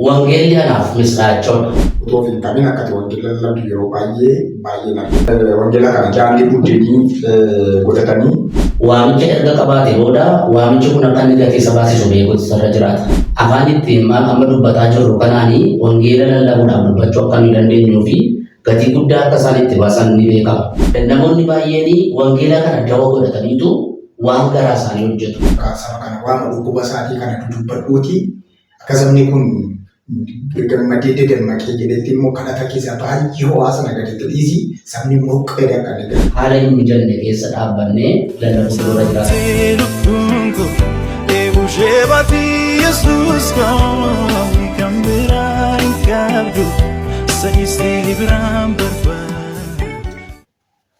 Wangeelli anaaf misraachoodha. Utuu of hin qabin akka ati wangeela lallabdu yeroo baay'ee baay'een arga. Wangeela kana jaalli buddeenii godhatanii. Waamicha erga qabaate booda waamichi kun akka inni gatii isa baasisu beekuutu isarra jiraata. Afaan ittiin maal amma dubbataa jirru kanaanii wangeela lallabuudhaaf dubbachuu akka nu dandeenyuu fi gatii guddaa akka isaan itti baasan ni beekama. Namoonni baay'een wangeela kana dawoo godhataniitu waan garaa isaanii hojjetu. Saba kana waan dhukkuba isaatii kana dudubbadhuuti. Akka sabni kun gammadee dadammaqee jedhetti immoo kadhata keessa baay'ee ho'aa sana gaditti dhiisi sabni immoo qeedee akka inni galu. Haala hin mijanne keessa dhaabbannee lallabuutu nurra jiraata.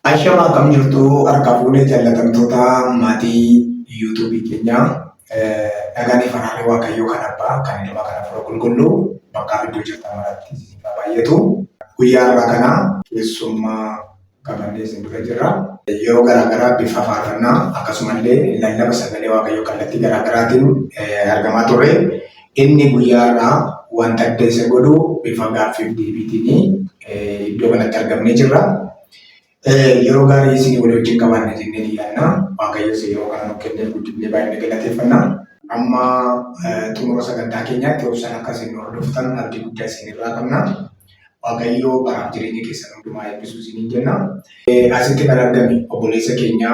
Ashama, akkam jirtu? Harka fuunee jaallatamtoota maatii yuutuubii keenyaa. Nagaan fi araarri Waaqayyoo kan Abbaa, kan Ilmaa, kan Hafuura Qulqulluu bakkaa fi iddoo jirtan maratti isiniif haa baay'atu. Guyyaa har'aa kana keessummaa qabannee isin dura jirra. Yeroo garaa garaa bifa faarfannaa akkasumallee lallaba sagalee Waaqayyoo kallattii garaa garaatiin argamaa turre. Inni guyyaa har'aa wanta adda isa godhu bifa gaaffiif deebiitiin iddoo kanatti argamnee jirra. Yeroo gaarii isin walii wajjin qabaanna jennee ni yaadna. Waaqayyos yeroo kana nu kennee guddifnee baay'ee galateeffanna. Amma xumura sagantaa keenyaatti obsaan akka isin hordoftan abdii guddaa isin irraa qabna. Waaqayyo baraaf jireenya keessan hundumaa eebbisuu isiniin jenna. Asitti kan argame obboleessa keenya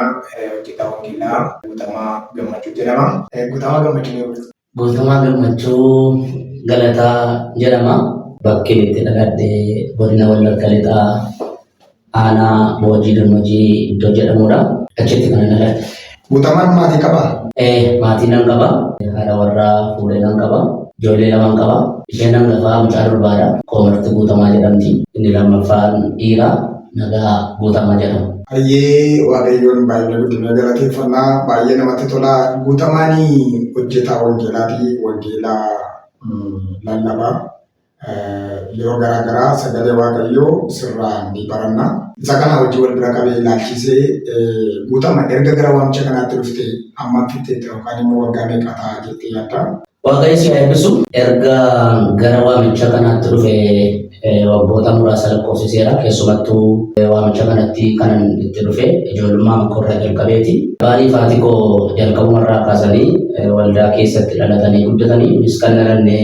hojjetaa wangeelaa Guutamaa Gammachuu jedhama. Guutamaa Gammachuu ni hordoftu. Guutamaa Gammachuu Galataa jedhama. Bakki itti dhaladhe godina Wallagga Lixaa, aanaa Boojii Dirmajii iddoo jedhamudha. Achitti kan dhaladhe. Guutamaan maatii qabaa? Maatii nan qaba. Haadha warraa fuudhee nan qaba. Ijoollee laman qaba. Isheen hangafaa mucaa durbaadha. Koomarti Guutamaa jedhamti. Inni lammaffaan dhiira, Nagaa Guutamaa jedhama. Hayyee, Waaqayyoon baay'ee guddinee galateeffannaa, baay'ee namatti tola. Guutamaan hojjetaa wangeelaati. Wangeelaa lallabaa. Yeroo garaa garaa sagalee Waaqayyoo sirraa ni baranna. Isa kana hojii wal bira qabee ilaalchisee, Guutama, erga gara waamicha kanaatti dhufte hammam fixxeetta yookaan immoo waggaa meeqa ta'a jettee yaadda? Waaqayyo si haa eebbisu. Erga gara waamicha kanaatti dhufe waggoota muraasa lakkoofsiseera. Keessumattuu waamicha kanatti kanan itti dhufe ijoollummaa koorraa jalqabeeti. Abbaa fi haati koo jalqabumarraa kaasanii waldaa keessatti dhalatanii guddatanii, nus kan dhalanne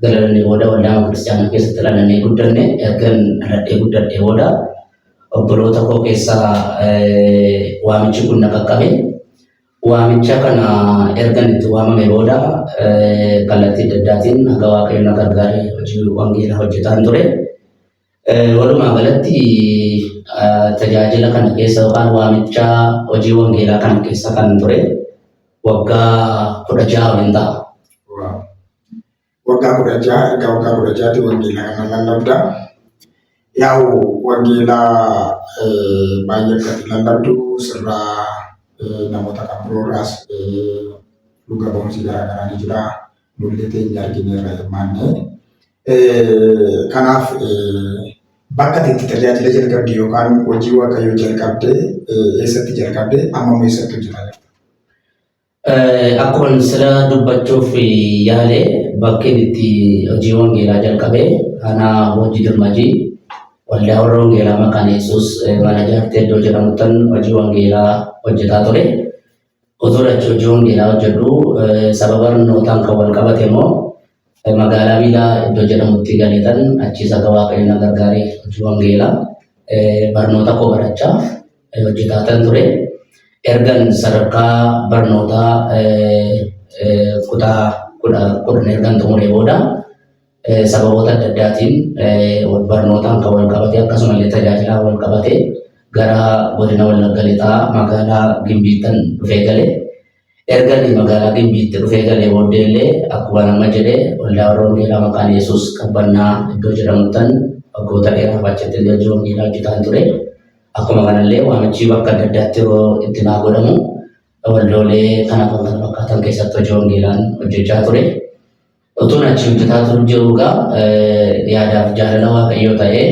dhalanne booda waldaa kiristaanaa keessatti dhalannee guddanne. Ergan dhaladhee guddadhee booda obboloota koo keessaa waamichi kun na qaqqabe. Waamicha kana ergan itti waamame booda kallattii adda addaatiin haga Waaqayyo na gargaare hojii wangeelaa hojjetaan ture. Walumaa galatti tajaajila kana keessa yookaan waamicha hojii wangeelaa kana keessa kan ture waggaa 16 waliin ta'a. Waggaa 16, erga waggaa 16tti wangeela kana lallabda. Yaa'u, wangeelaa baay'ee akka itti lallabdu sirraa namoota kan biroorraas dhuga ba'umsi garaa garaa ni jira. Nullee teenya argineerra, hirmaannee. Kanaaf bakka ati itti tajaajila jalqabde yookaan hojii Waaqayyoo jalqabde eessatti jalqabde? Amma immoo eessatti hojjetaa jirta? Akkuma sila dubbachuuf yaale, bakki itti hojii wangeelaa jalqabe aanaa Boojii Dirmajii, waldaa warra wangeelaa Maqaan Yesuus mana jaartee iddoo jedhamuttan hojii wangeelaa hojjetaa ture. Utuu achi hojii wangeelaa hojjedhu sababa barnootaan kan wal qabate immoo magaalaa Biilaa iddoo jedhamutti galeetan achiis akka Waaqayyo na gargaaree hojii wangeelaa barnoota koo barachaa hojjetaatan ture. Ergan sadarkaa barnootaa kutaa 10 ergan xumuree booda sababoota adda addaatiin barnootaan kan wal qabate akkasumallee tajaajilaan wal qabate gara godina Wallagga Lixaa magaalaa Gimbiittan dhufee gale. Erga inni magaalaa Gimbiitti dhufee galee booddee illee akkuma nama jedhe waldaa warra wangeelaa Maqaan Yesuus Qabbannaa iddoo jedhamuttan waggoota dheeraaf achitti illee hojii wangeelaa hojjetaan ture. Akkuma kanallee waamichi bakka adda addaatti yeroo itti naa godhamu waldoolee kanaaf kan kana fakkaatan keessatti hojii wangeelaan hojjechaa ture. Utuun achi hojjetaa turu jiru egaa yaadaaf jaalala Waaqayyoo ta'ee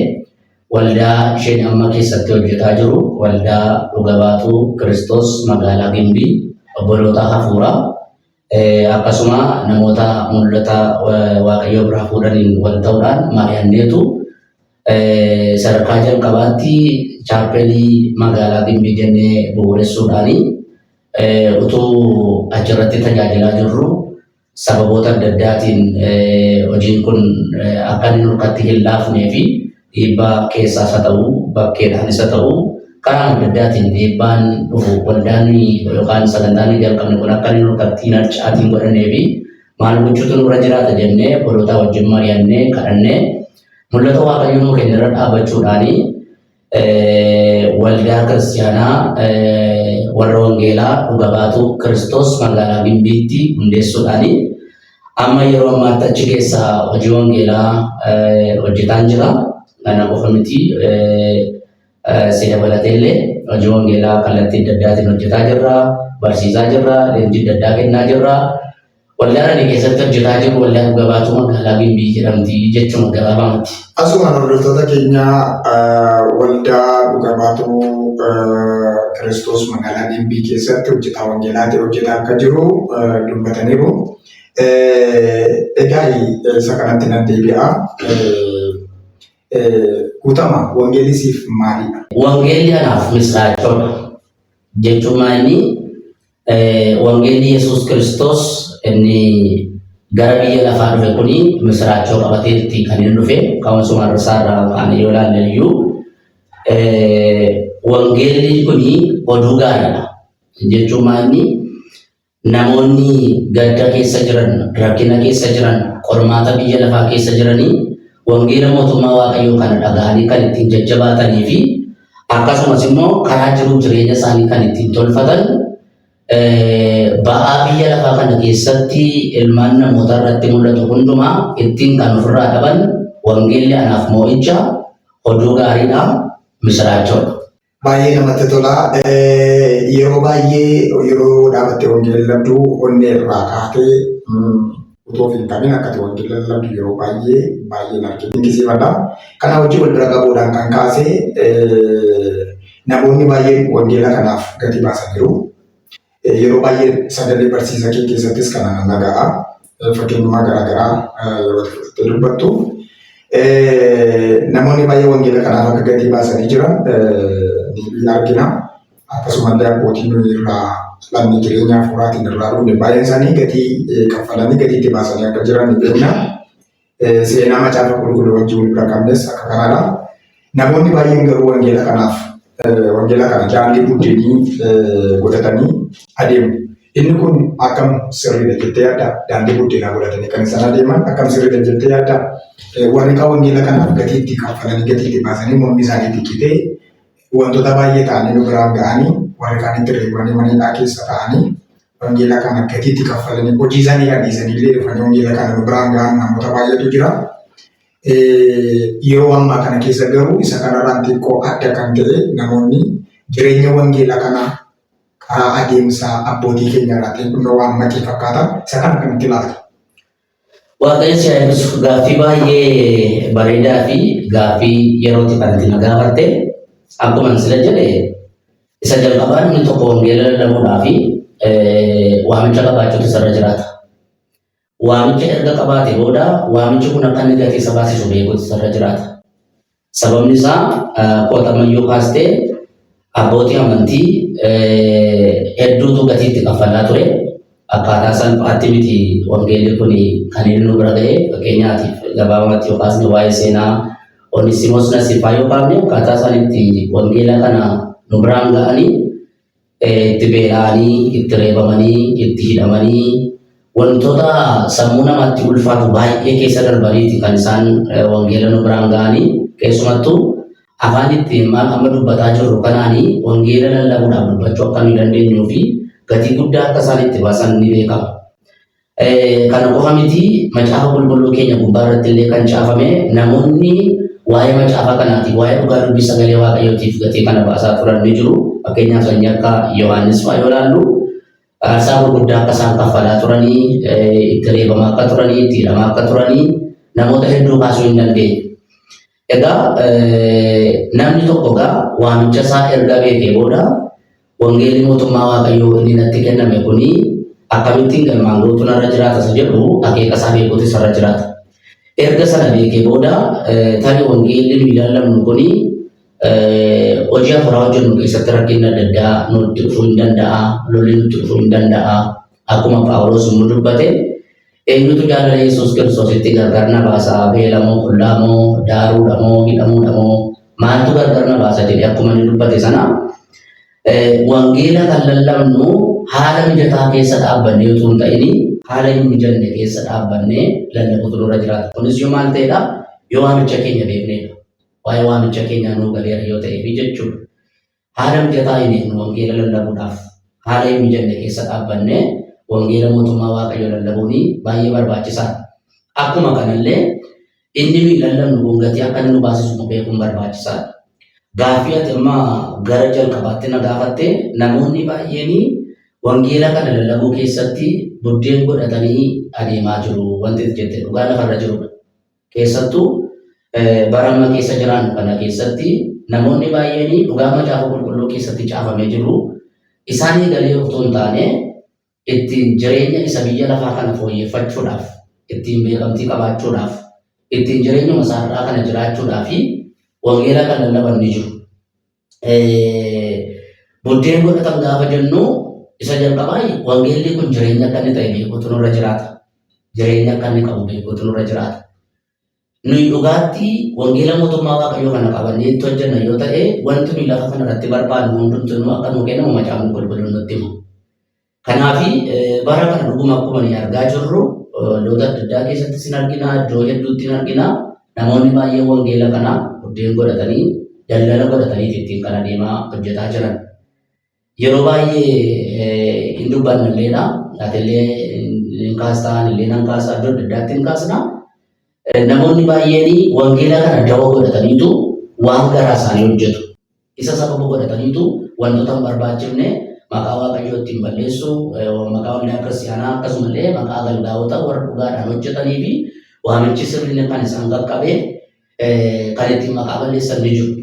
waldaa isheen amma keessatti hojjetaa jiru, waldaa dhuga baatuu Kiristoos magaalaa Gimbii, obboloota hafuuraa Akkasuma namoota mul'ata Waaqayyoo biraa fuudhaniin wal ta'uudhaan mari'anneetu sadarkaa jalqabaatti chaappeelii magaalaa Gimbii jennee bu'uuressuudhaani utuu achirratti tajaajilaa jirru sababoota adda addaatiin hojiin kun akka inni nurkatti hin laafnee fi dhiibbaa keessaas haa ta'u bakkeedhaanis haa ta'u karaa adda addaatiin dhiibbaan dhufu waldaan yookaan sagantaan jalqabne kun akka inni nurkatti hin harcaatiin godhannee fi maal gochuutu nurra jiraata jennee obboloota wajjin mari'annee kadhannee mul'ata Waaqayyo nuu kenne irra dhaabbachuudhaani waldaa kiristiyaanaa warra wangeelaa dhuga baatuu Kiristoos magaalaa Gimbiitti hundeessuudhaani amma yeroo ammaatti achi keessaa hojii wangeelaa hojjetaan jira. Kana qofa miti, si dabalatee illee hojii wangeelaa kallattii adda addaatiin hojjetaa jirra, barsiisaa jirra, leenjii adda addaa kennaa jirra. Waldaan ani keessatti hojjetaa jiru waldaa dhuga baatuu magaalaa Gimbii jedhamti jechuun gabaabamatti. Asumaan hordoftoota keenya, waldaa dhuga baatuu Kiristoos magaalaa Gimbii keessatti hojjetaa wangeelaa ta'e hojjetaa akka jiru dubbataniiru. Egaa isa kanatti nan deebi'a. Guutama, wangeelli siif maalidha? Wangeelli anaaf misiraachoodha. Jechuun maali? Wangeelli Yesuus Kiristoos inni gara biyya lafaa dhufe kuni misiraachoo qabateetti kan inni dhufe. Ka'umsuma isaarraa kaanee yoo ilaalle iyyuu wangeelli kuni oduu gaariidha. Jechuun maali? Namoonni gadda keessa jiran, rakkina keessa jiran, qormaata biyya lafaa keessa jiranii wangeela mootummaa Waaqayyoo kana dhaga'anii kan ittiin jajjabaatanii fi akkasumas immoo karaa jiruuf jireenya isaanii kan ittiin tolfatan, ba'aa biyya lafaa kana keessatti ilmaan namootaa irratti mul'atu hundumaa ittiin kan ofirraa dhaban wangeelli anaaf moo'icha, oduu gaariidha, misiraachoodha. Baay'ee namatti tola. Yeroo baay'ee yeroo dhaabattee wangeela lallabdu onnee irraa kaatee utuu of hin qabin akka ati wangeela lallabdu yeroo baay'ee baay'een argina. Dinqisiifadha. Kana hojii wal bira qabuudhaan kan kaase, namoonni baay'een wangeela kanaaf gatii baasaniiru. Yeroo baay'ee sagalee barsiisa kee keessattis kana nan dhaga'a. Fakkeenyummaa garaagaraa yeroo itti fudhattee dubbattu. Namoonni baay'ee wangeela kanaaf akka gatii baasanii jiran ni argina. Akkasumallee abbootiin nuyi irraa lammii jireenya hafuuraatiin irraa dhufne baay'een isaanii gatii kaffalanii gatii itti baasanii akka jiran ni beekna. Seenaa macaafa qulqulluu wajjin wal bira qabnes akka kanaadha. Namoonni baay'een garuu wangeela kanaaf wangeela kana daandii buddeenii godhatanii adeemu. Inni kun akkam sirriidha jettee yaadda? Daandii buddeenaa godhatanii kan isaan adeeman akkam sirriidha jettee yaadda? Warri kaan wangeela kanaaf gatii itti kaffalanii gatii itti baasanii mormi isaanii xiqqitee wantoota baay'ee ta'anii nu biraan ga'anii, warri kaan itti reebanii mana hidhaa keessa ta'anii wangeela kana gatii itti kaffalanii hojii isaanii kan dhiisanii illee dhufanii wangeela kana nu biraan ga'an namoota baay'eetu jira. Yeroo ammaa kana keessa garuu isa kanarraan xiqqoo adda kan ta'e, namoonni jireenya wangeela kana karaa adeemsa abbootii keenya irraa xinnoo waan maqee fakkaata. Isa kana akkamitti ilaalta? Waaqayyo si haa eebbisu. Gaaffii baay'ee bareedaa fi gaaffii yerootti kanatti na gaafatte. Akkuma sila jedhe, isa jalqabaa namni tokko wangeela lallabuudhaa fi waamicha qabaachuutu isarra jiraata. Waamicha erga qabaate booda waamichi kun akka inni gatii isa baasisu beekuutu isarra jiraata. Sababni isaa, qoxamayyuu kaastee abbootii amantii hedduutu gatii itti kaffalaa ture. Akkaataa salphaatti miti wangeelli kun kan inni nu bira ga'e. Fakkeenyaatiif gabaabumatti yoo kaasne, waa'ee seenaa Onisimoos Nasiifaa yoo kaafne, akkaataa isaan itti wangeela kana nu biraan ga'anii itti beela'anii, itti reebamanii, itti hidhamanii, wantoota sammuu namaatti ulfaatu baay'ee keessa darbaniiti kan isaan wangeela nu biraan ga'anii. Keessumattuu afaan ittiin maal amma dubbataa jirru kanaanii wangeela lallabuudhaaf dubbachuu akka nu dandeenyuu fi gatii guddaa akka isaan itti baasan ni beekama. Kana qofa miti, macaafa qulqulluu keenya gubbaa irratti illee kan caafame namoonni waa'ee macaafa kanaatiif, waa'ee dhugaa dubbii sagalee Waaqayyootiif gatii kana baasaa turan ni jiru. Fakkeenyaaf sanyii akka Yohaannis fa'aa yoo ilaallu, aarsaa gurguddaa akka isaan kaffalaa turanii, itti reebamaa akka turanii, itti hidhamaa akka turanii namoota hedduu kaasuu hin dandeenye. Egaa namni tokko egaa waamicha isaa erga beekee booda, wangeelli mootummaa Waaqayyoo inni natti kenname kuni Akkamittiin galmaan ga'uutu narra jiraata isa jedhu akeeka isaa beekuutu isarra jiraata. Erga sana beekee booda tarii wangeelli nuyi lallabnu kuni hojii hafuuraa hojjennu keessatti rakkinni adda addaa nutti dhufuu hin danda'a, lolli nutti dhufuu hin danda'a. Akkuma Phaawulos immoo dubbate eenyutu jaalala Yesuus Kiristoositti gargar na baasa, beela moo, qullaa moo, daaruudha moo, hidhamuudha moo, maaltu gargar na baasa jedhee akkuma inni dubbate sana wangeela kan lallabnu haala mijataa keessa dhaabbannee utuu hin ta'in haala hin mijanne keessa dhaabbannee lallabuutu nurra jiraata. Kunis yoo maal ta'edha? Yoo waamicha keenya beeknedha. Waa'ee waamicha keenyaa nuu galeera yoo ta'eefi jechuudha. Haala mijataa hin eegnu wangeela lallabuudhaaf. Haala hin mijanne keessa dhaabbannee wangeela mootummaa Waaqayyoo lallabuun baay'ee barbaachisaadha. Akkuma kanallee inni nuyi lallabnu kun gatii akka inni nu baasisu beekuun barbaachisaadha. Gaaffii ati amma gara jalqabaatti na gaafatte namoonni baay'een wangeela kana lallabuu keessatti buddeen godhatanii adeemaa jiru wanti ati jette dhugaa lafarra jirudha. Keessattuu bara amma keessa jiraannu kana keessatti namoonni baay'een dhugaa macaafa qulqulluu keessatti caafamee jiru isaanii galee otoo hin taane ittiin jireenya isa biyya lafaa kana fooyyeffachuudhaaf, ittiin beekamtii qabaachuudhaaf, ittiin jireenyuma isaa har'aa kana jiraachuudhaaf wangeela kan lallaban ni jiru. Buddeen godhatan gaafa jennu isa jalqabaa wangeelli kun jireenya akka inni ta'e beekuutu nurra jiraata. Jireenya akka inni qabu beekuutu nurra jiraata. Nuyi dhugaatti wangeela mootummaa Waaqayyoo kana qabannee itti hojjenna yoo ta'e wanti nuyi lafa kana irratti barbaannu hundumtinuu akka nuu kennamu macaafni qulqulluun nutti hima. Kanaaf bara kana dhuguma akkuma nuyi argaa jirru waldoota adda addaa keessattis hin argina, iddoo hedduutti hin argina. Namoonni baay'een wangeela kana buddeen godhatanii daldala godhatanii ittiin kan adeemaa hojjetaa jiran. Yeroo baay'ee hin dubbanna illeedha. Atillee hin kaastaa, anillee nan kaasa, iddoo adda addaatti hin kaasna. Namoonni baay'een wangeela kana dawoo godhataniitu waan garaa isaanii hojjetu. Isa sababa godhataniitu wantoota hin barbaachifne maqaa Waaqayyoo ittiin balleessu, maqaa waldaa kiristiyaanaa akkasumallee maqaa agalgaa'ota warra dhugaadhaan hojjetanii fi waamichi sirriin kan isaan qaqqabe kan ittiin maqaa balleessan ni jiru.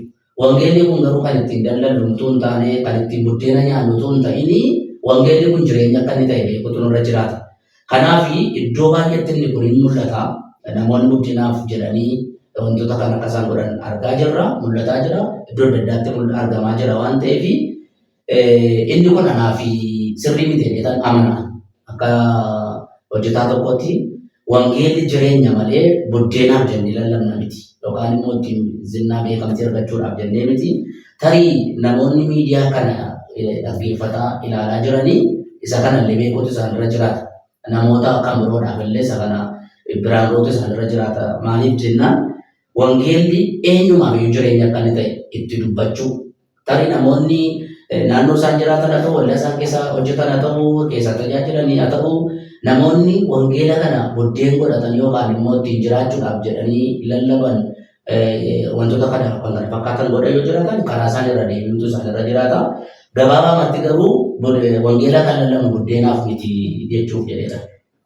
Wangeelli kun garuu kan ittiin daldallu utuu hin taane, kan ittiin buddeena nyaannu utuu hin ta'in, wangeelli kun jireenya akka inni ta'e beekuutu nurra jiraata. Kanaaf iddoo baay'eetti inni kun hin mul'ata. Namoonni guddinaaf jedhanii wantoota kan akka isaan godhan argaa jirra, mul'ataa jira, iddoo adda addaatti argamaa jira waan ta'eef inni kun anaaf sirrii miti jedheetan amana. Akka hojjetaa tokkotti wangeelli jireenya malee buddeenaaf jennee lallabna miti. Yookaan immoo ittiin zinnaa beekamtii argachuudhaaf jennee miti. Tarii namoonni miidiyaa kana dhaggeeffataa ilaalaa jiranii isa kanallee beekuutu isaanirra jiraata. Namoota kan biroodhaaf illee isa kana biraan ga'uutu isaanirra jiraata. Maaliif jennaan wangeelli eenyumaaf iyyuu jireenya akka inni ta'e itti dubbachuu. Tarii namoonni naannoo isaan jiraatan haa ta'u, waldaa isaan keessa hojjetan haa ta'u, keessa tajaajilanii haa ta'u, namoonni wangeela kana buddeen godhatan yookaan immoo ittiin jiraachuudhaaf jedhanii lallaban wantoota kana kan kana fakkaatan godhan yoo jiraatan karaa isaan irra deebi'utu isaan irra jiraata. Gabaabaamatti garuu wangeela kan lallabnu buddeenaaf miti jechuuf jedheera.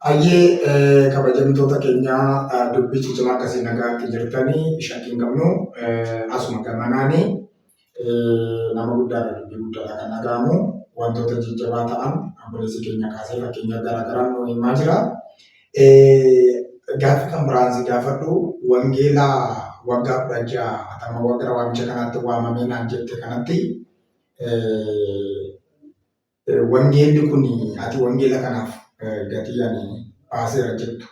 Hayyee kabajamtoota keenya dubbichi cimaa akkasii nagaatti jirtanii shakkii hin qabnu asuma gamanaani nama guddaadha dubbii guddaadha kan dhaga'amu wantoota jajjabaa ta'an obboleessi keenya kaasee fakkeenya garaagaraa nu himaa jira. Gaaffii kan biraan si gaafadhu wangeela waggaa 16 atama gara waamicha kanaatti waamamee naan jette kanatti wangeelli kun ati wangeela kanaaf gatii ani baaseera jettu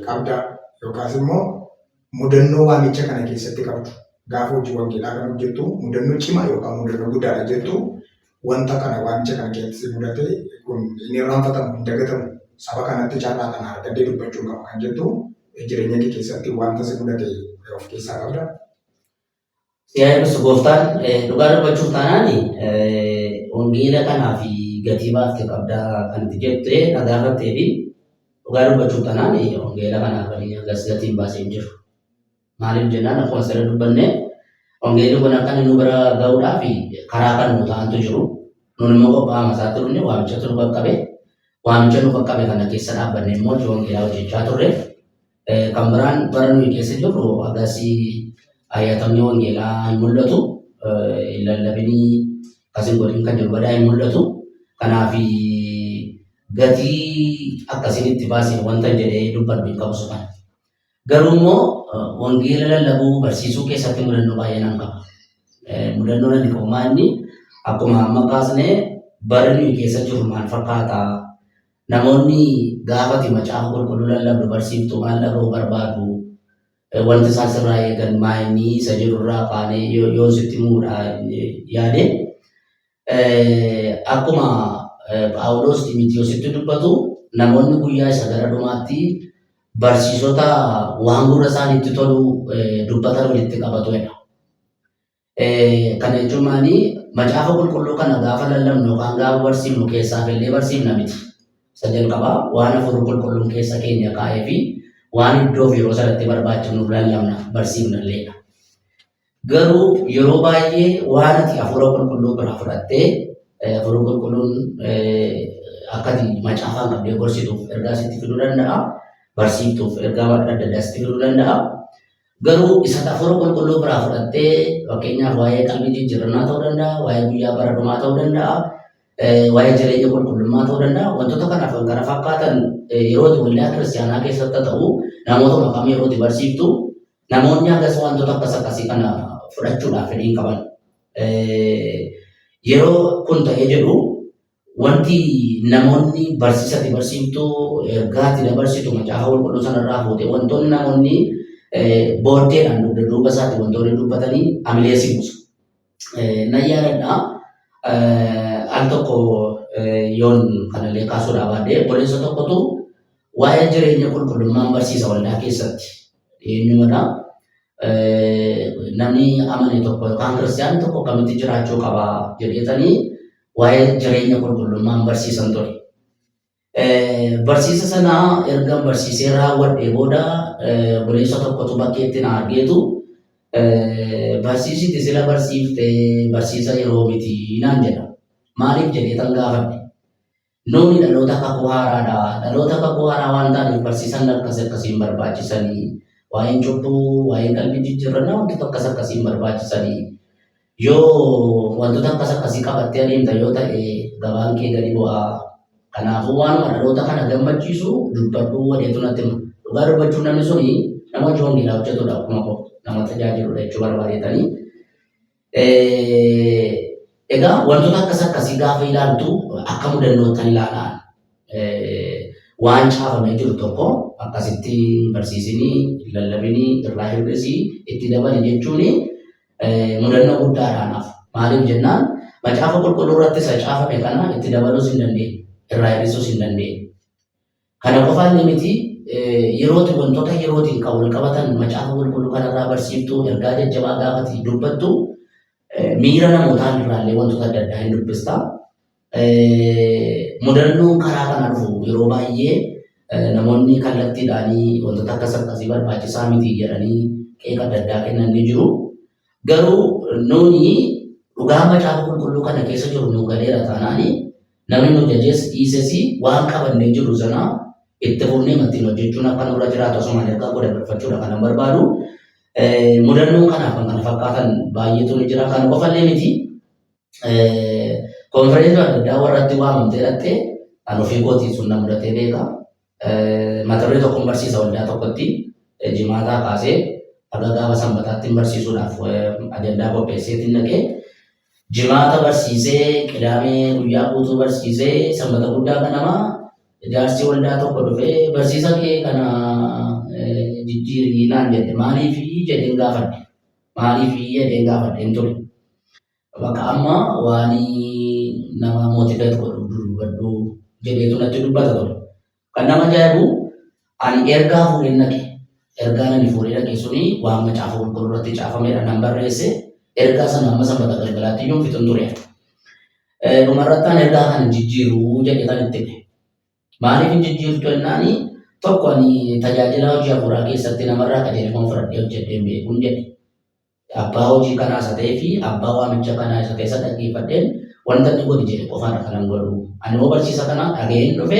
qabda yookaas immoo mudannoo waamicha kana keessatti qabdu gaafa hojii wangeelaa kan hojjettu mudannoo cimaa yookaan mudannoo guddaadha jettu wanta kana waamicha kana keessatti si mudate kun hin irraanfatamu hin dagatamu saba kanatti carraa kana argadhee dubbachuun qaba kan jettu jireenya kee keessatti wanta si mudate of keessaa qabda. Si haa eebbisu gooftaan dhugaa dubbachuuf taanaan wangeela kanaaf gatii baafte qabda kan itti jette na gaafattee fi dhugaa dubbachuuf taanaan wangeela kanaaf ani hagas gatiin baasee hin jiru. Maaliif jennaan akkuma sirra dubbanne wangeelli kun akka inni nu bira ga'uudhaaf karaa kan nu ta'antu jiru. Nun immoo qophaa'ama isaatti dhufne waamichatu nu qaqqabe. Waamicha nu qaqqabe kana keessa dhaabbanne immoo hojii wangeelaa hojjechaa turre. Kan biraan bara nuyi keessa jirru hagasii ayyatamni wangeelaa hin mul'atu. Lallabinii akkas hin godhin kan jiru badaa hin mul'atu. Kanaaf Gatii akkasiin itti baasee wanta jedhee dubbadhu hin qabu sun. Garuu immoo wangeela lallabuu barsiisuu keessatti mudannoo baay'ee nan qaba. Mudannoo nan qabu maal inni akkuma amma kaasnee barri nuyi keessa jirru maal fakkaata? Namoonni gaafati macaafa qulqulluu lallabdu barsiiftu maal dhaga'uu barbaadu? Wanti isaan sirraa eegan maal inni isa jedhurraa kaanee yoo sitti himuudha yaade, akkuma Phaawulos Ximitiyoositti dubbatu, namoonni guyyaa isa gara dhumaatti barsiisota waan gurra isaaniitti tolu dubbatan walitti qabatu jedha. Kana jechuun maali? Macaafa qulqulluu kana gaafa lallabnu yookaan gaafa barsiifnu keessaaf illee barsiifna miti. Isa jalqabaa waan hafuurri qulqulluun keessa keenya kaa'ee fi waan iddoof yeroo sanatti barbaachifnu lallabna, barsiifna illeedha. Garuu yeroo baay'ee waan ati hafuura qulqulluu biraa fudhattee, hafuurri qulqulluun akka ati macaafaan qabdee gorsituuf ergaa sitti fiduu danda'a. Barsiiftuuf ergaa adda addaa sitti fiduu danda'a. Garuu isa hafuura qulqulluu biraa fudhattee, fakkeenyaaf waa'ee qalbii jijjiirannaa ta'uu danda'a, waa'ee guyyaa bara dhumaa ta'uu danda'a, waa'ee jireenya qulqullummaa ta'uu danda'a. Wantoota kanaaf kan kana fakkaatan yeroo itti waldaa kiristaanaa keessatti ta'u, namoota maqaa yeroo itti barsiiftu, namoonni hagas wantoota akkas akkasii kana fudhachuudhaaf fedhii hin qaban. Yeroo kun ta'ee jedhu, wanti namoonni barsiisatti barsiiftu, ergaatti dabarsitu, macaafa qulqulluu sanarraa fuute, wantoonni namoonni booddeedhaan dugda duuba isaatti wantoonni dubbatanii hamilee si buusu. Nan yaadadha, al tokko yoon kanallee kaasuudhaa baadhee, obboleessa tokkotu waa'ee jireenya qulqullummaan barsiisa waldaa keessatti eenyumadha. Namni amane tokko yookaan kiristiyaanni tokko akkamitti jiraachuu qaba jedheetanii waa'ee jireenya qulqullummaan barsiisan ture. Barsiisa sana erga barsiisee raawwadhee booda, obboleessa tokkotu bakkeetti na argeetu, "Barsiisiti sila barsiifte barsiisa yeroo miti," naan jedha. Maaliif jedhee tan gaafadhe. Nuuni dhaloota kakuu haaraadha. Dhaloota kakuu haaraa waan taaneef barsiisan akkas akkasiin barbaachisanii. Waa'een cubbuu, waa'een qalbii jijjiirrannaa, wantoota akkas akkasiin barbaachisanii. Yoo wantoota akkas akkasii qabattee adeemta yoo ta'e, gabaan kee gadi bu'aa. Kanaafuu waanuma dhaloota kana gammachiisu dubbadhuu wadeetu natti hima. Dhugaa dubbachuun namni suni nama hojii wangeelaa hojjetudha, akkuma koo nama tajaajiludha jechuu barbaadeetanii. Egaa wantoota akkas akkasii gaafa ilaaltu akka mudannootti ilaalaan waan caafamee jiru tokko akkasitti barsiisinii, lallabinii, irraa hir'isii, itti dabali jechuun mudannoo guddaadha anaaf. Maaliif jennaan, macaafa qulqulluu irratti isa caafame kana itti dabaluus hin dandeenye, irraa hir'isuus hin dandeenye. Kana qofaan miti, yerooti wantoota yerootiin kan wal qabatan macaafa qulqulluu kanarraa barsiiftu, ergaa jajjabaa gaafati dubbattu, miira namootaa irraallee wantoota adda addaa hin dubbista. Mudannoon karaa kana dhufu yeroo baay'ee namoonni kallattiidhaanii wantoota akkas akkasii barbaachisaa miti jedhanii qeeqa adda addaa kennan ni jiru. Garuu nuuni dhugaa macaafa qulqulluu kana keessa jiru nu galeera taanaani, namni nu jajees dhiises waan qabannee jiru sana itti fufnee ittiin hojjechuun akka nurra jiraatu asumaan ergaa koo dabarfachuudha kanan barbaadu. Mudannoon kanaaf kan kana fakkaatan baay'eetu ni jira. Kana qofallee miti. Konfereensii adda addaa warratti waamamtee dhattee, kan ofii kootiin sun na mudatee beeka. Mata duree tokkoon barsiisa waldaa tokkotti, jimaataa kaasee haga gaafa sanbataatti barsiisuudhaaf ajandaa qopheesseetiin dhaqee, jimaata barsiisee, qidaamee guyyaa guutuu barsiisee, sanbata guddaa ganama jaarsi waldaa tokko dhufee, "Barsiisa kee kana jijjiirii," naan jedhe. Maaliif jedheen gaafadhe. Maaliif jedheen gaafadheen ture. Bakka amma waan nama motivate godhu dubbadhu jedheetu natti dubbata ture. Kan nama ajaa'ibu, ani ergaa fuudheen dhaqe. Ergaan ani fuudhee dhaqe suni waan macaafa qulqulluu irratti caafamedha nan barreesse. Ergaa sana amma sanbata galgalaatti iyyuu fixun ture. Dhumarratti ani ergaa kana jijjiiruu jedhee kan itti hime. Maaliif hin jijjiirtu jennaani, tokko ani tajaajila hojii hafuuraa keessatti namarraa qajeelfama fudhadhee hojjedhee hin beekuun jedhe. Abbaa hojii kanaa isa ta'ee fi abbaa waamicha kanaa isa ta'e isa dhaggeeffadheen wanta inni godhi jedhe qofaadha kanan godhu. Ani immoo barsiisa kana dhaga'een dhufe,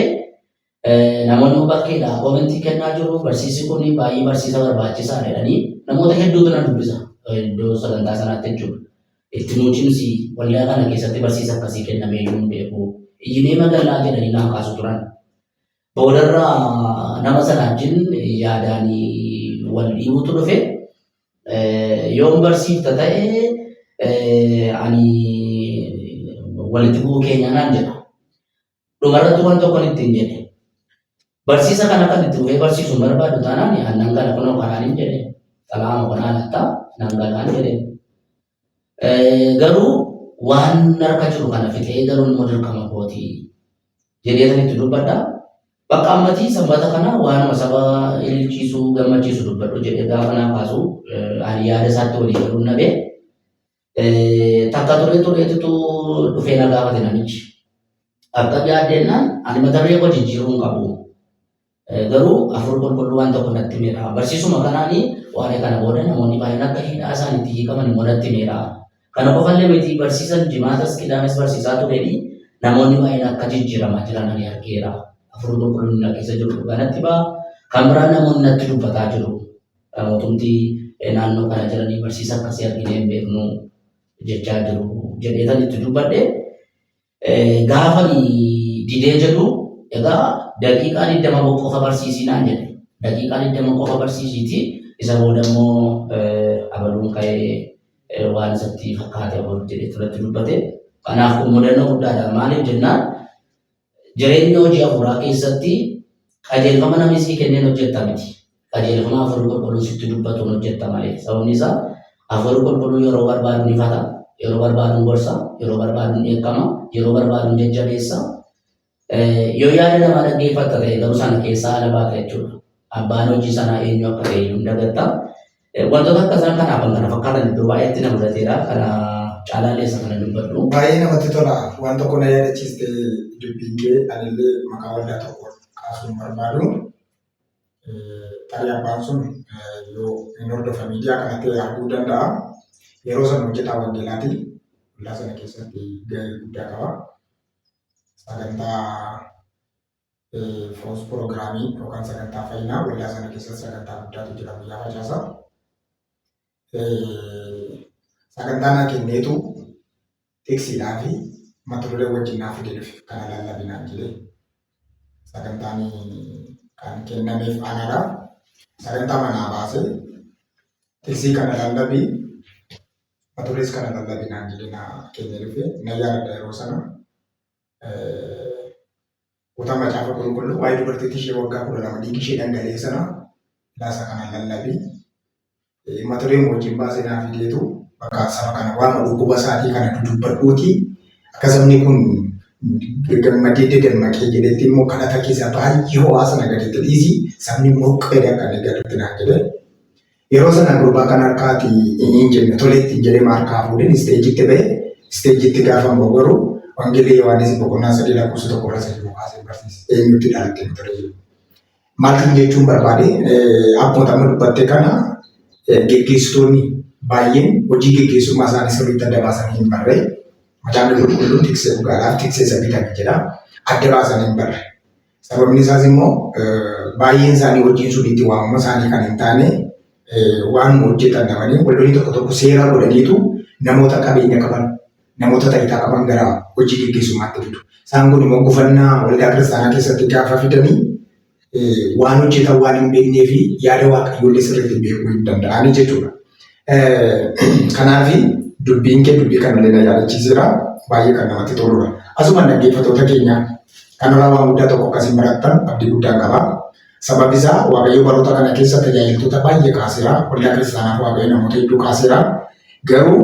namoonni bakkeedhaa koomentii kennaa jiru, barsiisi kun baay'ee barsiisa barbaachisaa jedhanii namoota hedduutu na dubbisa iddoo sagantaa sanaatti jechuudha. Itti nuu cimsi, waldaa kana keessatti barsiisa akkasii kennamee iyyuu hin beeku. Iyyinee magaalaa jedhanii naa kaasu turan. Boodarra nama sana wajjin yaadaan wal dhiibuutu dhufe. Yoon barsiifta ta'e ani walitti bu'uu keenya naan jedha. Dhumarratti waan tokkon ittiin jedhe. Barsiisa kana kan itti fufee barsiisu hin barbaadu taanaan annan gala kunoo kanaan hin jedhe. Xalaama kanaa latta nan galaan jedhe. Garuu waan harka jiru kana fixee galuun immoo dirqama kooti jedhee san itti dubbadha. Bakka ammatii sanbata kana waanuma saba ililchiisu gammachiisu dubbadhu jedhee gaafa naa kaasu ani yaada isaatti walii galuun dhabee. Takka turee tureetutu dhufee na gaafate namichi. Akka yaaddennaan ani mata duree koo jijjiiruu hin qabu. Garuu hafuurri qulqulluu waan tokko natti himeera. Barsiisuma kanaani waa'ee kana booda namoonni baay'een akka hidhaa isaaniitti hiikaman immoo natti himeera. Kana qofallee miti barsiisan jimaatas qidaames barsiisaa tureeni namoonni baay'een akka jijjiiramaa jiran ani argeera. Hafuurri qulqulluun na keessa jiru dhugaa natti ba'a. Kan biraan namoonni natti dubbataa jiru. Mootumti naannoo kana jiranii barsiisa akkasii arginee hin beeknu jechaa jiru jedheetan itti dubbadhe. Gaafa didee jedhu egaa daqiiqaa 20 qofa barsiisii naan jedhe. Daqiiqaa 20 qofa barsiisiiti isa booda immoo abaluun ka'ee waan isatti fakkaate abalu jedhee turatti dubbate. Kanaaf kun mudannoo guddaadha. Maaliif jennaan jireenya hojii hafuuraa keessatti qajeelfama namni sii kenneen hojjetta miti. Qajeelfama hafuurri qulqulluun sitti dubbatuun hojjetta malee. Sababni isaa hafuurri qulqulluun yeroo barbaadu ni fata, yeroo barbaadu ni gorsa, yeroo barbaadu ni dheekkama, yeroo barbaadu ni jajjabeessa. Yoo yaada namaa dhaggeeffatta ta'e garuu sana keessaa ala baata jechuudha. Abbaan hojii sanaa eenyu akka ta'e iyyuu hin dagatta. Wantoota akka isaan kanaaf kan kana fakkaatan iddoo baay'eetti na mudateera. Kana caalaallee isa kana dubbadhu. Baay'ee namatti tola. Waan tokko na yaadachiiste dubbiin kee anillee maqaa waldaa tokko kaasuu hin barbaadu. Tarii abbaan sun yoo hin hordofa miidiyaa kana ta'e arguu danda'a. Yeroo sana hojjetaa wangeelaati. Waldaa sana keessatti gahee guddaa qaba. Sagantaa foos piroogiraamii yookaan sagantaa fayyinaa waldaa sana keessatti sagantaa guddaatu jira guyyaa facaasa. Sagantaa naa kenneetu tiksiidhaa fi mata duree wajjin naa fide dhufe kana lallabinaan jedhee sagantaan kan kennameef anadha. Sagantaa manaa baasee tiksii kana lallabii mata durees kana lallabinaan jedhee naa kennee dhufe na yaadadha yeroo sana. Kutaa macaafa qulqulluu waa'ee dubartittii ishee waggaa 12 dhiigi ishee dhangala'ee sana laasa kana lallabii mata dureen wajjin baasee naa fideetu bakka saba kana waan dhukkuba isaatii kana dudubbadhuuti akka sabni kun gammadee dadammaqee jedhetti immoo kadhata keessa baay'ee ho'aa sana gaditti dhiisi sabni immoo qeedee akka inni galutti naan jedhe. Yeroo sana gurbaa kan harkaati hin jenne toleetti hin jedhee harkaa fuudheen isteejitti ba'e isteejitti gaafa immoo garuu Wangeelii Yohaannis boqonnaa 3 lakkoofsa 1 irra 3 kaasee barsiise eenyutti dhalatte mata duree. Maaltiin jechuun barbaade akkuma amma dubbatte kana geggeessitoonni baay'een hojii geggeessummaa isaanii sirriitti adda baasanii hin barre. Macaafni qulqulluun tiksee dhugaadhaaf tiksee isa bitame jedha. Adda baasanii hin barre. Sababni isaas immoo baay'een isaanii hojiin sun itti waamama isaanii kan hin taane waan hojjetan dhabanii waldoonni tokko tokko seera godhaniitu namoota qabeenya qaban namoota taayitaa qaban gara hojii geggeessummaatti fidu. Isaan kun immoo gufannaa waldaa kiristaanaa keessatti gaafa fidanii waan hojjetan waan hin beeknee fi yaada waaqayyoollee sirriitti beekuu hin danda'anii jechuudha. Kanaaf dubbiin kee dubbii kanallee na yaadachiiseera. Baay'ee kan namatti toludha. Asuma dhaggeeffattoota keenya kanarraa waan guddaa tokko akkasiin barattan abdii guddaan qaba. Sababni isaa Waaqayyo baroota kana keessa tajaajiltoota baay'ee kaaseera. Waldaa kiristaanaaf Waaqayyo namoota hedduu kaaseera. Garuu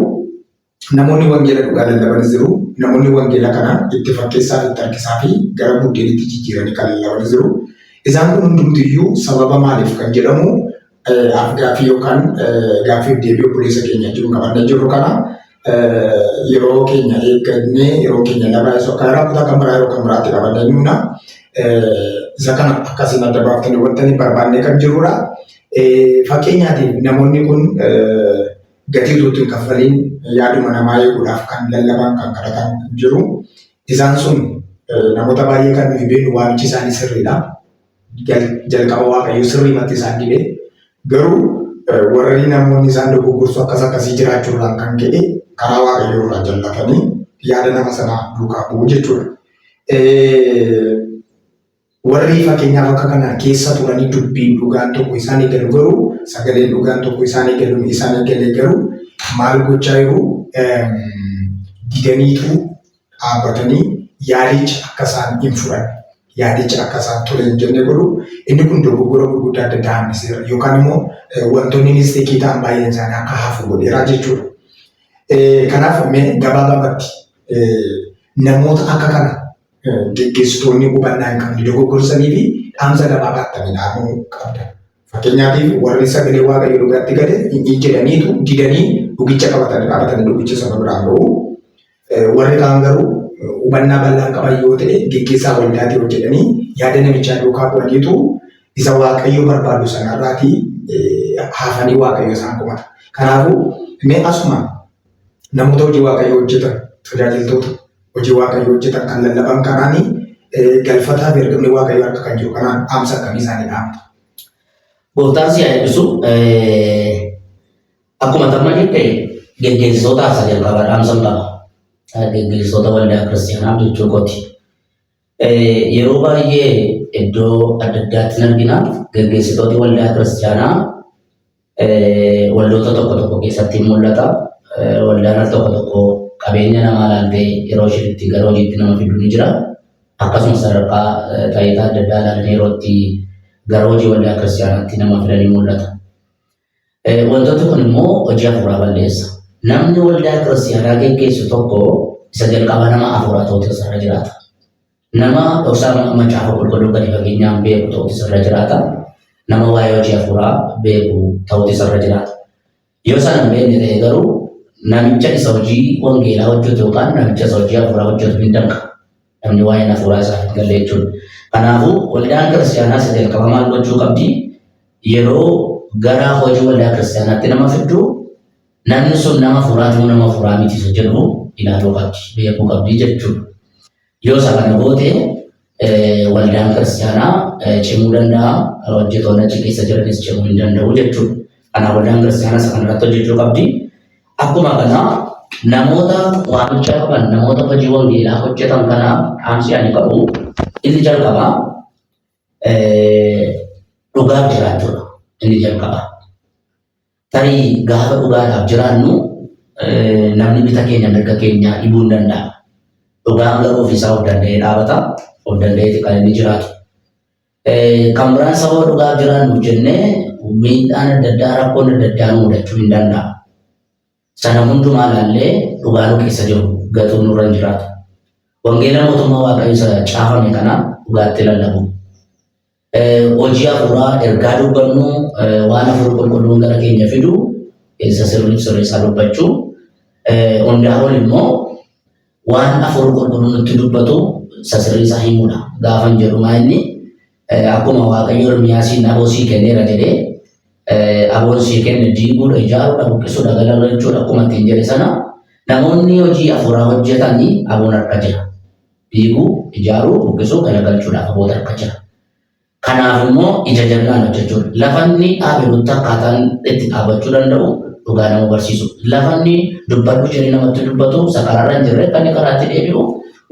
namoonni wangeela dhugaa lallabanis jiru. Namoonni wangeela kana itti fakkeessaa fi itti harkisaa fi gara buddeenitti jijjiiranii kan lallabanis jiru. Isaan kun hundumtiyyuu sababa maaliif kan jedhamu af-gaaffii yookaan gaaffiif deebii obboleessa keenya jiru qabannee jirru kana yeroo keenya eeggannee yeroo keenya labaa isa akka irraa kutaa kan biraa yeroo kan biraatti qabannee dhumna. Isa kana akkasiin adda baaftanii hubattanii barbaannee kan jirrudha. Fakkeenyaatiif namoonni kun gatii utuu itti hin kaffaliin yaaduma namaa eeguudhaaf kan lallaban kan kadhatan jiru. Isaan sun namoota baay'ee kan nuyi beeknu waamichi isaanii sirriidha. Jalqaba Waaqayyo sirriimatti isaan dibe. Garuu warri namoonni isaan dogoggorsu akkas akkasii jiraachuurraan kan ka'e karaa Waaqayyoo irraa jallatanii yaada nama sanaa duukaa bu'u jechuudha. Warri fakkeenyaaf akka kana keessa turanii dubbiin dhugaan tokko isaanii galu garuu sagaleen dhugaan tokko isaanii galu isaanii galee garuu maal gochaa jiru didaniitu dhaabbatanii yaadicha akka isaan hin fudhanne yaadicha akka isaan tole hin jenne godhu. Inni kun dogoggora gurguddaa adda addaa hambiseera yookaan immoo wantoonni misteekii ta'an baay'een isaanii akka hafu godheera jechuudha. Kanaaf mee gabaabamatti namoota akka kana geggeessitoonni hubannaa hin qabne dogoggorsanii fi dhaamsa gabaabaa akkamii dhaamuu qabda? Fakkeenyaatiif warri sagalee Waaqayyoo dhugaatti gale hin jedhaniitu didanii dhugicha qabatanii dhaabatanii dhugicha sana biraan ga'u. Warri kaan garuu hubannaa bal'aan qaban yoo ta'e geggeessaa waldaatii hojjetanii yaada namichaa duukaa bu'aniitu isa Waaqayyo barbaadu sanarraatii hafanii Waaqayyo isaan komata. Kanaafuu mee asuma namoota hojii Waaqayyoo hojjetan, tajaajiltoota hojii Waaqayyoo hojjetan kan lallaban kanaanii galfataa fi ergamni Waaqayyoo harka kan jiru kanaan dhaamsa akkamii isaanii dhaamta? Gooftaan si haa eebbisu. Akkuma tamma jette geggeessitoota isa jalqabaa dhaamsan qaba. Geggeessitoota waldaa kiristaanaaf jechuu kooti. Yeroo baay'ee iddoo adda addaatti ni argina geggeessitooti waldaa kiristaanaa waldoota tokko tokko keessatti ni mul'ata. Waldaan al tokko tokko qabeenya namaa ilaaltee yeroo isheen itti gara hojiitti nama fiddu ni jira. Akkasumas sadarkaa taayitaa adda addaa ilaalanii yeroo itti gara hojii waldaa kiristaanaatti nama fidan ni mul'ata. Wantooti kun immoo hojii hafuuraa balleessa. Namni waldaa kiristaanaa geggeessu tokko isa jalqabaa nama hafuuraa ta'utu isarra jiraata. Nama dhoksaa macaafa qulqulluu gadi fageenyaan beeku ta'utu isarra jiraata. Nama waa'ee hojii hafuuraa beeku ta'utu isarra jiraata. Yoo sana hin beekne ta'e garuu namicha isa hojii wangeelaa hojjetu yookaan namicha isa hojii hafuuraa hojjetu hin danqa. Namni waa'een hafuuraa isaa hin galle jechuudha. Kanaafuu waldaan kiristaanaa isa jalqaba maal gochuu qabdi? Yeroo gara hojii waldaa kiristaanaatti nama fiddu namni sun nama hafuuraati moo nama hafuuraa miti isa jedhu ilaaluu qabdi, beekuu qabdi jechuudha. Yoo isa kana goote waldaan kiristaanaa cimuu danda'a, hojjetoonni achi keessa jiranis cimuu hin danda'u jechuudha. Kanaaf waldaan kiristaanaa isa kanarratti hojjechuu qabdi. Akkuma kana namoota waamicha qaban, namoota hojii wangeelaa hojjetan kanaaf dhaamsi ani qabu inni jalqabaa dhugaaf jiraachuudha. Inni jalqabaa. Tarii gaafa dhugaadhaaf jiraannu namni bita keenya mirga keenya dhibuu hin danda'a. Dhugaan garuu ofiisaa of danda'ee dhaabata, of danda'eeti kan inni jiraatu. Kan biraan sababa dhugaaf jiraannuuf jennee miidhaan adda addaa rakkoon adda addaa nu mudachuu hin danda'a. Sana hundumaa ilaallee dhugaa nu keessa jiru gatuun nurra hin jiraatu. Wangeela mootummaa Waaqayyo isa caafame kana dhugaatti lallabu. Hojii hafuuraa ergaa dubbannu waan hafuurri qulqulluun gara keenya fidu isa sirriif sirriisaa dubbachuu hundaa ol immoo waan hafuurri qulqulluun nutti dubbatu isa sirriisaa himuudha. Gaafan jedhu maa inni akkuma Waaqayyo Ermiyaasiin aboo sii kenneera jedhee aboon sii kenne diiguudha, ijaaruudha, buqqisuudha, galagalchuudha akkuma ittiin jedhe sana namoonni hojii hafuuraa hojjetanii aboon harka jira. Diiguu, ijaaruu, buqqisuu, galagalchuudhaaf aboota harka jira. Kanaaf immoo ija jabinaan hojjechuudha. Lafa inni dhaabe nutti akkaataan itti dhaabachuu danda'u dhugaa nama barsiisu. Lafa inni dubbadhu jedhee namatti dubbatu isa karaarra hin jirre akka inni karaatti deebi'u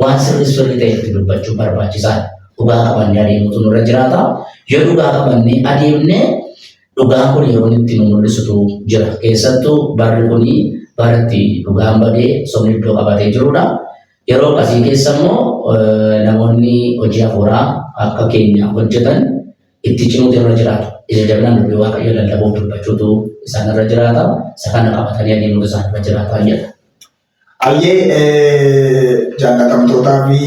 waan sirrii sirrii ta'e itti dubbachuun barbaachisaadha. Dhugaa qabannee adeemuutu nurra jiraata. Yoo dhugaa qabannee adeemne dhugaan kun yeroo inni itti nu mul'isutu jira. Keessattuu barri kun bara itti dhugaan badee sobni iddoo qabatee jirudha. Yeroo akkasii keessa immoo namoonni hojii hafuuraa akka keenya hojjetan itti cimuutu irra jiraata. Ija jabinaan dubbii Waaqayyoo lallabuuf dubbachuutu isaan irra jiraata. Isa kana qabatanii adeemuutu isaan irra jiraata jedha. Ayyee jaallatamtootaa fi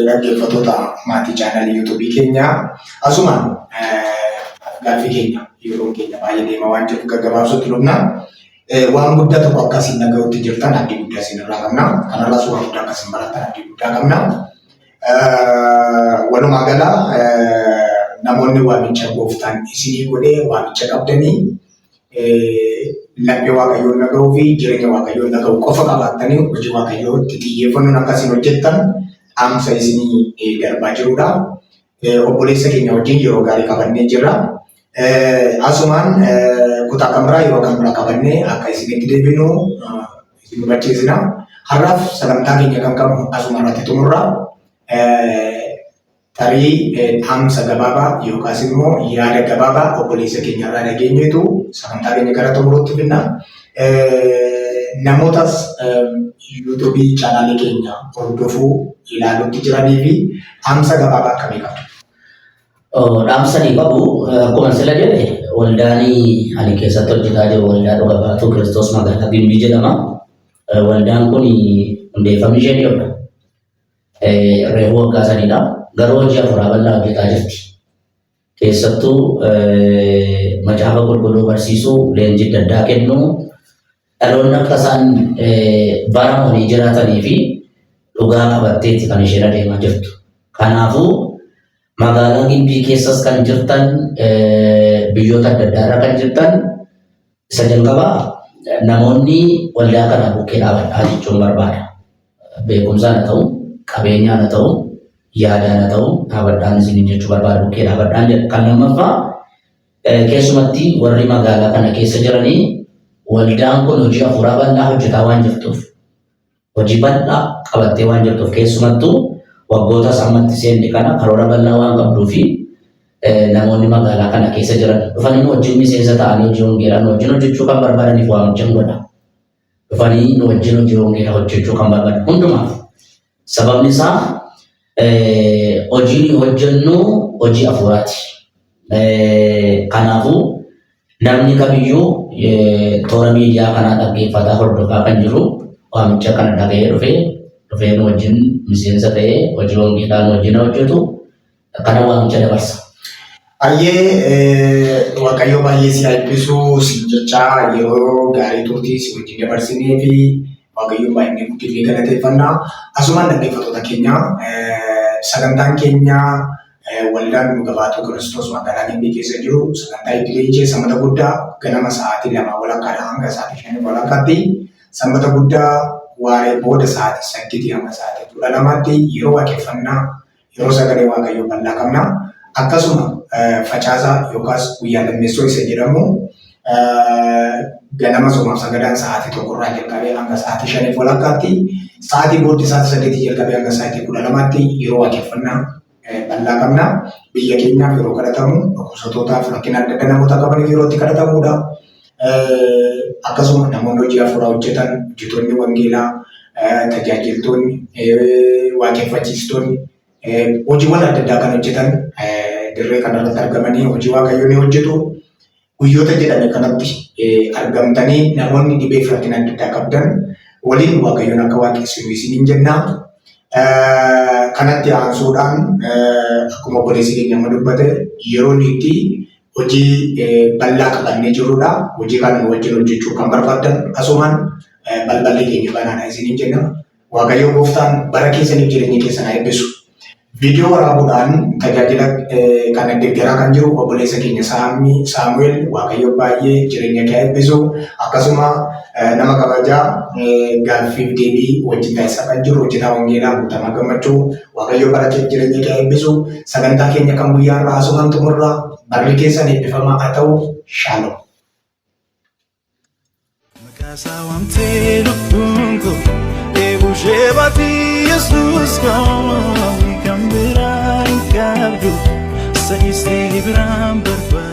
dhaggeeffattoota maatii chaanalii yuutuubii keenyaa asumaan gaaffii keenya yeroon keenya baay'ee deemaa waan jiruuf gaggabaabsuutti dhufna. Waan guddaa tokko akka isin dhaga'utti jirtan abdii guddaa isin irraa qabna. Kanarraas waan guddaa akka isin barattan abdii guddaa qabna. Walumaa gala namoonni waamicha gooftaan isinii godhee waamicha qabdanii laphee Waaqayyoon dhaga'uu fi jireenya Waaqayyoon dhaga'u qofa qabaattanii hojii Waaqayyootti xiyyeeffannoon akka isin hojjettan dhaamsa isinii darbaa jirudha. Obboleessa keenya wajjin yeroo gaarii qabannee jirra. Asumaan kutaa kan biraa yeroo kan biraa qabannee akka isinitti deebinu isin hubachiisna. Har'aaf sagantaa keenya kan qabnu asuma irratti xumurra. Tarii dhaamsa gabaabaa yookaas immoo yaada gabaabaa obboleessa keenya irraa dhageenyeetu sagantaa keenya gara xumuruutti finna. Namootas yuutuubii chaanaalii keenya hordofuu ilaaluutti jiranii fi dhaamsa gabaabaa akkamii qabdu? Dhaamsa ni qabu. Akkuma sila jedhe, waldaan ani keessatti hojjetaa jiru Waldaa Dhuga Baatuu Kiristoos Magaalaa Gimbii jedhama. Waldaan kun hundeeffamni ishee dhiyoodha. Reefuu waggaa sadiidha. Garuu hojii hafuuraa bal'aa hojjetaa jirti. Keessattuu macaafa qulqulluu barsiisuu, leenjii adda addaa kennuu, dhaloonni akka isaan bara moonii jiraatanii fi dhugaa qabatteetti kan isheen adeemaa jirtu. Kanaafuu magaalaa Gimbii keessas kan jirtan, biyyoota adda addaa irra kan jirtan, isa jalqabaa namoonni waldaa kana bukkee dhaabadhaa jechuun barbaada. Beekumsaan haa ta'u, qabeenyaan haa ta'u, yaadaan haa ta'u, dhaabadhaan isiniin jechuu barbaada, bukkee dhaabadhaan jedha. Kan lammaffaa, keessumatti warri magaalaa kana keessa jiranii, waldaan kun hojii hafuuraa bal'aa hojjetaa waan jirtuuf, hojii bal'aa qabattee waan jirtuuf, keessumattuu waggoota ammatti seenne kana karoora bal'aa waan qabduu fi namoonni magaalaa kana keessa jiran dhufanii nu wajjin miseensa ta'anii hojii wangeelaa nu wajjin hojjechuu kan barbaadaniif waamichan godha. Dhufanii nu wajjin hojii wangeelaa hojjechuu kan barbaadan hundumaaf. Sababni isaa hojii nuyi hojjennu hojii hafuuraati. Kanaafuu namni kamiyyuu toora miidiyaa kanaa dhaggeeffataa hordofaa kan jiru waamicha kana dhaga'ee dhufee nu wajjin miseensa ta'ee hojii wangeelaa nu wajjin hojjetu kana waamicha dabarsa. Ayyee, Waaqayyo baay'ee si eebbisu siin jechaa, yeroo gaarii turtii si wajjin dabarsinee fi Waaqayyoon baay'inni guddifnee galateeffannaa. Asumaan dhaggeeffattoota keenya, sagantaan keenya Waldaan Dhuga Baatuu Kiristoos magaalaa Gimbii keessa jiru sagantaa idilee ishee Sanbata guddaa ganama sa'aatii 2:30dha hanga sa'aatii 5:30tti, Sanbata guddaa waaree booda sa'aatii 8 hanga sa'aatii 12tti yeroo waaqeffannaa, yeroo sagalee Waaqayyoo bal'aa qabna. Akkasuma facaasa yookaas guyyaa lammeessoo isa jedhamu ganama soomaaf sagadaan sa'aatii 1rraa jalqabee hanga sa'aatii 5:30tti, sa'aatii booddee sa'aatii 8 jalqabee hanga sa'aatii 12tti yeroo waaqeffannaa bal'aa qabna. Biyya keenyaaf yeroo kadhatamu, dhukkubsattootaaf, rakkina adda addaa namoota qabaniif yeroo itti kadhatamudha. Akkasuma namoonni hojii hafuuraa hojjetan, hojjettoonni wangeelaa, tajaajiltoonni, waaqeffachiistonni, hojiiwwan adda addaa kan hojjetan dirree kanarratti argamanii hojii Waaqayyoo ni hojjetu. Guyyoota jedhame kanatti argamtanii namoonni dhibee fi rakkina adda addaa qabdan waliin Waaqayyoon akka waaqessinu isiniin jenna. Kanatti aansuudhaan, akkuma obboleessi keenya amma dubbate, yeroo inni itti hojii bal'aa qabannee jirrudha. Hojii kana nu wajjin hojjechuu kan barbaaddan asumaan balballi keenya banaadha isiniin jenna. Waaqayyo gooftaan bara keessaniif jireenya keessan haa eebbisu. Viidiyoo waraabuudhaan tajaajila kana deeggaraa kan jiru obboleessa keenya Saamu'eel, Waaqayyo baay'ee jireenya kee haa eebbisu. Akkasuma nama kabajaa gaaffiif deebii wajjin taasisaa kan jiru hojjetaa wangeelaa Guutamaa Gammachuu, Waaqayyo bara kee jireenya kee haa eebbisu. Sagantaa keenya kan guyyaa irraa asumaan xumurra. Barri keessan eebbifamaa haa ta'u. Shaaloom. Maqaasaa waamtee lubbuun koo dheebuu ishee baatii, Yesuus koo kan biraa hin qabdu, isa dhiistee biraan barbaadu.